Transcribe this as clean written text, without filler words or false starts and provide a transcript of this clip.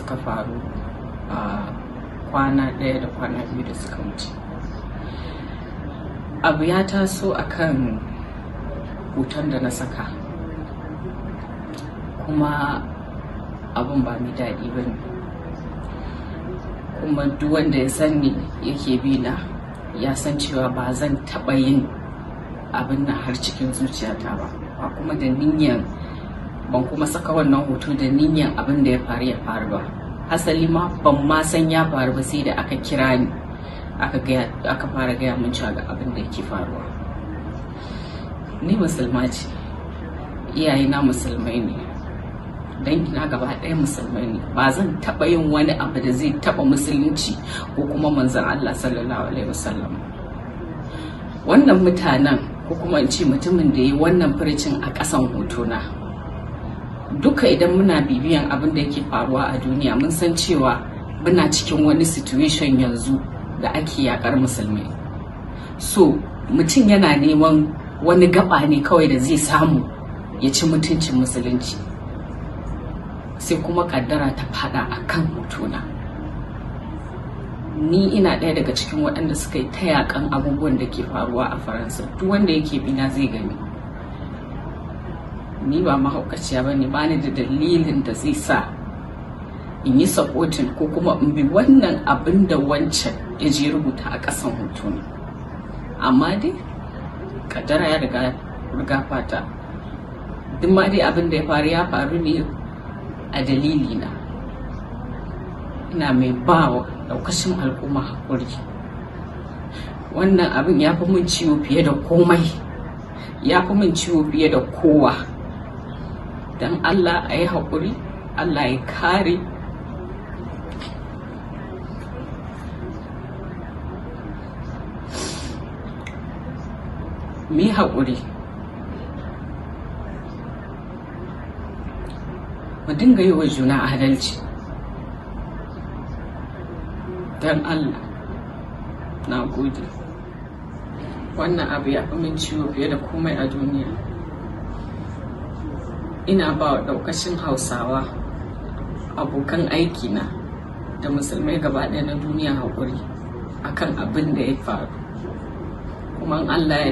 suka faru a kwana ɗaya da kwana biyu da suka wuce. Abu ya taso akan hoton da na saka, kuma abun ba mai daɗi ba ne. Kuma duk wanda ya san ni yake bi na ya san cewa ba zan taɓa yin abin nan har cikin zuciyata ba, ba kuma da niyyan, ban kuma saka wannan hoto da niyyan abin da ya faru ya faru ba. Hasali ma ban ma san ya faru ba sai da aka kira ni aka fara gaya min cewa ga abin da yake faruwa. Ni musulma ce, iyayena musulmai ne, dangina gaba ɗaya musulmai ne. Ba zan taɓa yin wani abu da zai taɓa musulunci ko kuma manzon Allah sallallahu alaihi wasallam. Wannan mutanen, ko kuma in ce mutumin da ya yi wannan furucin a ƙasan hotona, duka idan muna bibiyan abin da yake faruwa a duniya, mun san cewa muna cikin wani situation yanzu da ake yakar musulmai. So mutum yana neman wani gaba ne kawai da zai samu ya ci mutuncin musulunci, sai kuma kaddara ta fada a kan hotona. Ni ina ɗaya daga cikin waɗanda suka yi ta yakan abubuwan da ke faruwa a Faransa. Duk wanda yake bina zai gani ni ba mahaukaciya ba ne, bani da dalilin da zai sa in yi supporting ko kuma in bi wannan abin da wancan ya je rubuta a ƙasan hotona. Amma dai kaddara ya riga riga fata. Duk ma dai abin da ya faru ya faru ne a dalili na. Ina mai ba wa daukashin al'umma haƙuri. Wannan abin ya fi min ciwo fiye da komai, ya fi min ciwo fiye da kowa. Don Allah a yi haƙuri, Allah ya kare. Mu yi haƙuri, mu dinga yi wa juna adalci, don Allah. Na gode. Wannan abu ya fi min ciwo fiye da komai a duniya. Ina ba wa ɗaukacin Hausawa, abokan aikina, da musulmai gaba ɗaya na duniya haƙuri akan abin da ya faru, kuma Allah ya